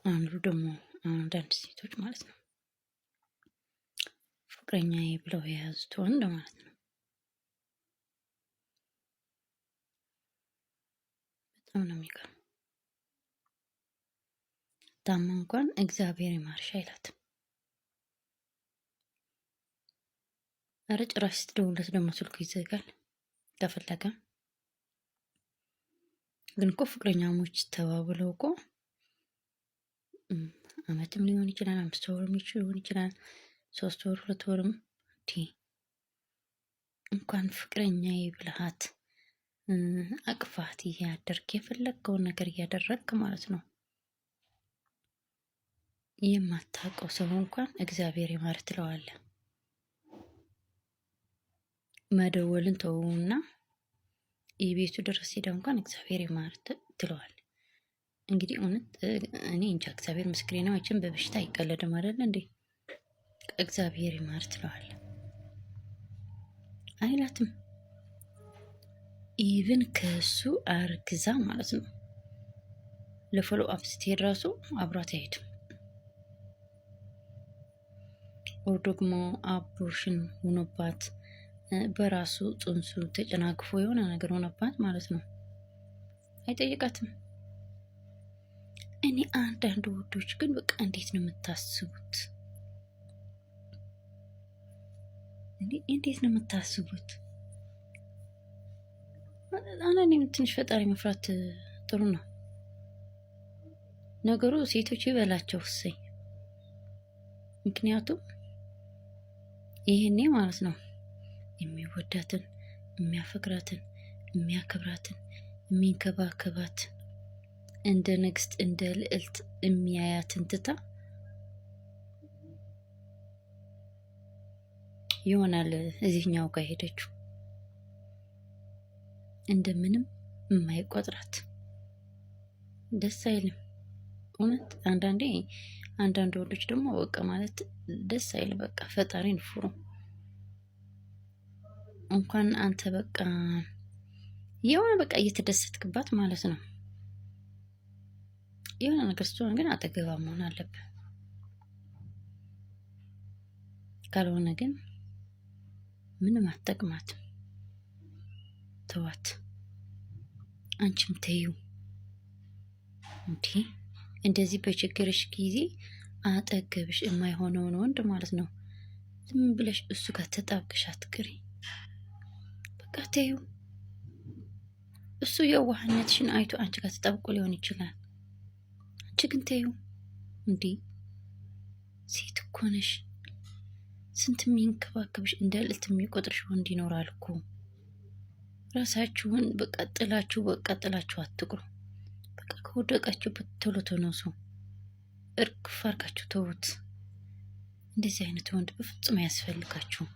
አንዱ ደግሞ አንዳንድ ሴቶች ማለት ነው ፍቅረኛዬ ብለው የያዙት ወንድ ማለት ነው። በጣም ነው የሚገርም። ታማ እንኳን እግዚአብሔር ይማርሽ አይላትም። ኧረ ጭራሽ ስትደውልለት ደግሞ ስልኩ ይዘጋል። ከፈለገ ግን እኮ ፍቅረኛሞች ተባብለው እኮ አመትም ሊሆን ይችላል፣ 5 ወርም ሊሆን ይችላል፣ 3 ወር 2 ወርም እንኳን ፍቅረኛ ብልሃት አቅፋት እያደርግ የፈለግከውን ነገር እያደረግክ ማለት ነው። የማታውቀው ሰው እንኳን እግዚአብሔር ይማር ትለዋለህ። መደወልን ተውና የቤቱ ድረስ ሄደ እንኳን እግዚአብሔር ይማር ትለዋለህ። እንግዲህ እውነት እኔ እንጃ እግዚአብሔር ምስክሬ ነው። መቼም በበሽታ አይቀለድም አይደል እንዴ? እግዚአብሔር ይማር ትለዋለህ አይላትም። Even ከሱ አርግዛ ማለት ነው ለ follow up ስትሄድ ራሱ አብሯት አይሄድም። Or ደግሞ abortion ሆኖባት በራሱ ጽንሱ ተጨናግፎ የሆነ ነገር ሆነባት ማለት ነው። አይጠይቃትም። እኔ አንዳንድ ወንዶች ግን በቃ እንዴት ነው የምታስቡት? እንዴት ነው የምታስቡት? አንዳንዴም ትንሽ ፈጣሪ መፍራት ጥሩ ነው። ነገሩ ሴቶች ይበላቸው እሰይ። ምክንያቱም ይህኔ ማለት ነው የሚወዳትን፣ የሚያፈቅራትን፣ የሚያከብራትን፣ የሚንከባከባት፣ እንደ ንግስት እንደ ልዕልት የሚያያትን ትታ ይሆናል እዚህኛው ጋር ሄደችው እንደምንም የማይቆጥራት። ደስ አይልም። እውነት አንዳንዴ አንዳንድ ወንዶች ደግሞ በቃ ማለት ደስ አይልም። በቃ ፈጣሪን ፍሩ። እንኳን አንተ በቃ የሆነ በቃ እየተደሰትክባት ማለት ነው። የሆነ ነገር ስትሆን ግን አጠገባ መሆን አለብህ። ካልሆነ ግን ምንም አትጠቅማትም። ተዋት፣ አንቺም ተይው። እንዲህ እንደዚህ በችግርሽ ጊዜ አጠገብሽ የማይሆነውን ወንድ ማለት ነው ዝም ብለሽ እሱ ጋር ተጣብቀሽ አትቅሪ። በቃ ተይው። እሱ የዋህነትሽን አይቶ አንቺ ጋር ተጣብቆ ሊሆን ይችላል። አንቺ ግን ተይው። እንዲህ ሴት እኮ ነሽ። ስንት የሚንከባከብሽ እንደ ልዕልት የሚቆጥርሽ ወንድ ይኖራል እኮ። ራሳችሁን በቃ ጥላችሁ በቃ ጥላችሁ አትቅሩ። በቃ ከወደቃችሁበት ቶሎ ተነሱ። እርግፍ አድርጋችሁ ተዉት። እንደዚህ አይነት ወንድ በፍጹም አያስፈልጋችሁም።